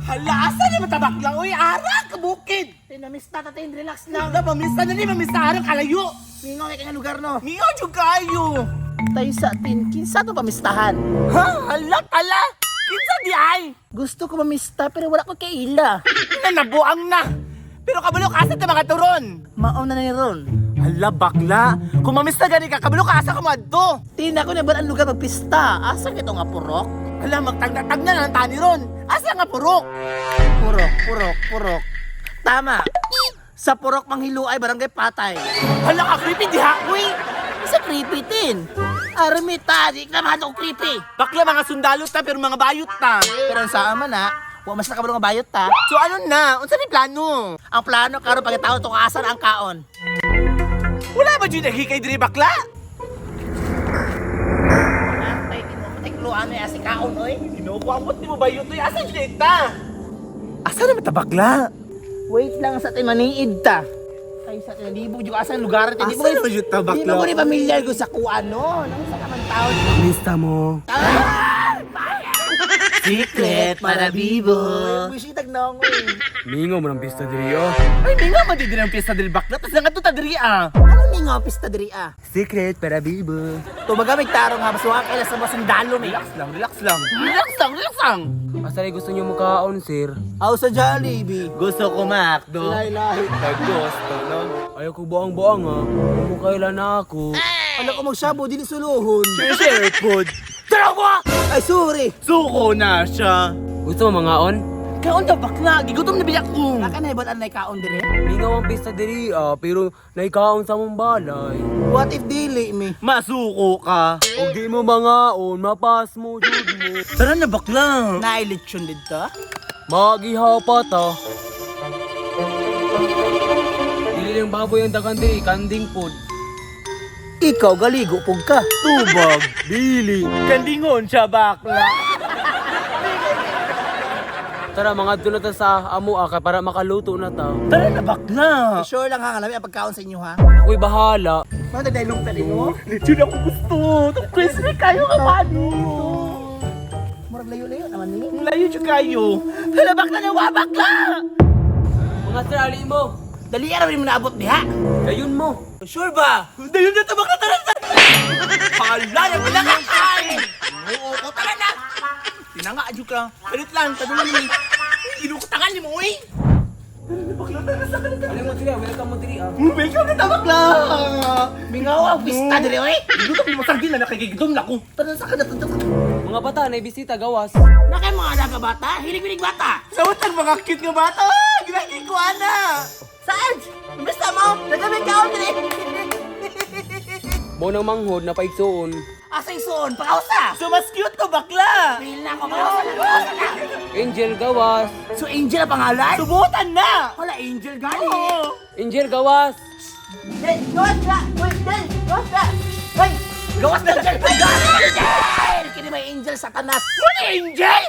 Hala, asa na matabakla? Uy, ara, kabukid! Tinamista ta tin, relax lang. Hala, pamista na ni, mamista arang kalayo! Mingaw kay nga lugar no. Mingaw jud kayo! Tayo sa tin, kinsa to pamistahan? Ha? Hala, tala! Kinsa di ay? Gusto ko mamista pero wala ko kaila. Nanabuang na! Pero kabalo ka asa ta mga turon? Mao na ni ron. Hala, bakla! Kung mamista gani ka, kabalo ka asa ka moadto! Tin ako na ba ang lugar magpista? Asa kito nga purok? Hala, magtagna-tagna na lang tani ron! Asa nga purok? Purok, purok, purok. Tama. Sa purok manghiluay barangay Patay. Hala ka, creepy diha, uy! Sa creepy tin. Armita, di ka naman ako creepy. Bakla mga sundalo ta, pero mga bayot ta. Pero ang sa ama na, wa mas nakabalo nga bayot ta. So ano na? Unsa ni plano? Ang plano karon pagkatao to asa na ang kaon. Wala ba jud naghikay diri bakla? Antay tin mo patiklo ano ya si kaon oy. Ginoo ko amot nimo bayot oy. Asa jud ta? Asa na mata bakla? Wait lang sa atin maniid ta. Tayo sa atin libo jud asa ang lugar tin. Di mo Asa naman jud ta, bakla? Di mo ni pamilyar ko sa kuano. Nang sa kaman taon. Mista mo. Secret para bibo. Bullshit tagnaong oy. Mingaw mo ng pista diri oh. Ay, minga man diri ang piyesta diri bakla. Tas nangadto ta diri ah. Ano mingaw pista diri ah? Secret para bibo. Tumaga may tarong ha, basta kaila sa mga sundalo may. Relax lang, relax lang. Relax lang, relax lang. Asa rin gusto niyo mukaon, sir? Aw sa Jollibee. Gusto ko makdo. Lahi-lahi. Gusto no. Ayaw ko buang-buang ha. Kumukailan na ako. Ano ko magsabo dili suluhon. Share share food. Tara ko! Ay sorry. Suko na siya. Gusto mo mangaon? Kaon na bakla, gigutom na biyak ko. Naka na ibal anay kaon dire. Mingaw ang pista diri ah, pero naikaon sa mong balay. What if dili mi? Masuko ka. Og di mo mangaon, mapas mo jud mo. Tara na bakla. Naay lechon didto. Magihaw pa ta. Dili lang baboy ang dagan diri, kanding pod. Ikaw galigo pug ka. Tubag. Dili. Kandingon siya bakla. Tara mga na ta sa amo ah, kay para makaluto na ta. Tara na bakla. Sure lang ha, nga lami ang pagkaon sa inyo ha. Ako'y bahala. Mga dadaylong ta din mo. Lechon ako gusto. Itong crispy kayo ka paano? Murag layo-layo naman ni. Ang layo siya kayo. Hala bakla na wa bakla. Mga sir, ali mo. Dali ra mo naabot diha. Dayon mo. Sure ba? Dayon na ta bakla tara tara. Hala na pala ka kay. Oo, ko tara na. Tinanga adyo ka. Kalit lang tadulan ni. Ginukutangan ni mo oy. Tara na bakla tara sa kanila. Ali mo diri, ah, welcome mo diri ah. Welcome na ta bakla. Mingaw ang pista dire oy. Gigutom mo sardina na kay gigdom na ko. Tara sa kanila tara. Mga bata, nay bisita gawas. Nakay mga alaga bata, hilig-hilig bata. Sa utang mga cute nga bata. Ginagi ko ana. Sarge, basta mo, nagamit kaon dire. Mo nang manghod na paigsuon. Asa isuon, pakausa. So mas cute to bakla. Feel na ako, pakausa na, pakausa na. Angel gawas. So Angel ang pangalan? Subutan na. Wala Angel gani. Oo. Angel gawas. Hey, gawas na! Wait, hey, gawas na! Hey! Gawas na, Angel! Gawas na, Angel! Kini may Angel Satanas. Ano Angel?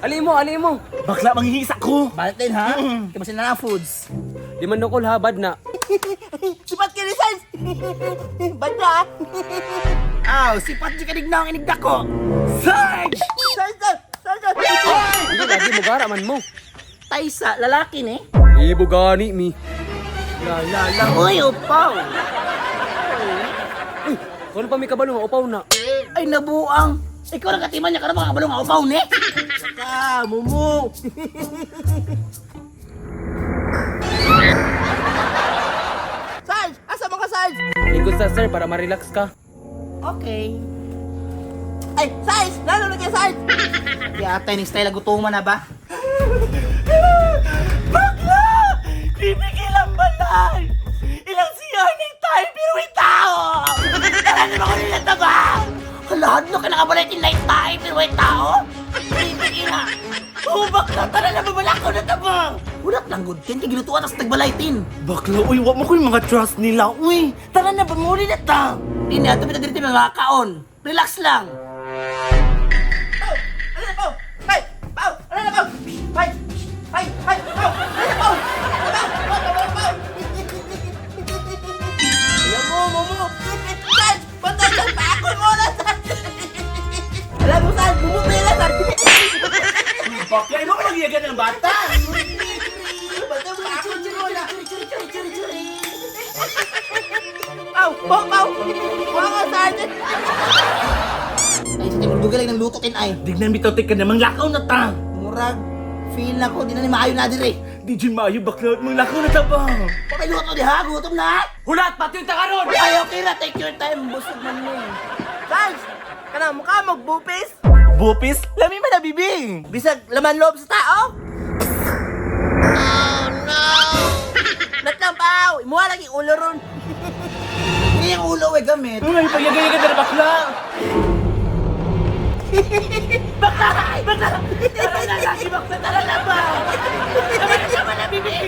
Ali mo, ali mo. Bakla manghihisa ko. Baltin ha? Kaya sila na foods. Di man nukol ha, bad na. Sipat ka ni Sarge! Bad na! Aw, sipat di kanig na ang inigda ko! Sarge! Sarge! Sarge! Dili lagi mo gara man mo. Taysa, lalaki ni. Ibo gani mi. La la la. Uy, upaw! Uy, kuno pa mi kabalo nga upaw na. Ay, nabuang! Ikaw ang katiman niya, karon mga kabalong nga upaw ni! Ka, mumu. Sarge! Asa mo ka, Sarge? Lingkod sa sir para ma-relax ka. Okay. Ay, Sarge! Lalo na kay Sarge! Kaya atay, ni style gutuman na ba? Bakla! Bibigil ang balay! Ilang siya ng tayo pero may tao! Tara na ba ko nila taba? Hala, hadlo ka nakabalay tinlay tayo pero may tao? Creepy ina! Oh, bakla! Tara na babala ko na taba! Wala lang good tin, kay gilutuan tas nagbalay tin. Bakla, uy, wa mo ko yung mga trust nila, uy! Tara na, bamuli na ta! Dini ato pita diri mga kaon. Relax lang. Pau! Ano na pau? Ay! Pau! Ano na pau? Ay! Ay! Ay! Pau! Ano na pau? Ano na pau? Pau! Pau! Pau! Ayan mo, mumu! Sarge! Patay ka pa ako mo na, Sarge! Alam mo, Sarge! Bumubila, Sarge! ng bata. Pau! Pau! Pau! Wala ka, Sergeant! Ay, sa timur, dugal ng luto tin ay. Dignan bitaw tika na manglakaw na ta. Murag, feel na ko, di na ni maayo na dire. Di dyan maayo bakla, manglakaw na ta ba? Patay luto di ha, gutom na! Hulat pati yung takaron. Ay, okay na, take your time, busog man mo eh. Sarge, kana mukha magbupis. Bupis? Lami man na bibi. Bisag, laman loob sa tao! Oh no! Nat lang, Pau! Imuha lagi ulo ron. Hindi yung ulo eh gamit. Ay, pagyagay ka na bakla. Bakla! Bakla! Tara na, lagi bakla! Tara na ba? Tama na, tama na, bibi!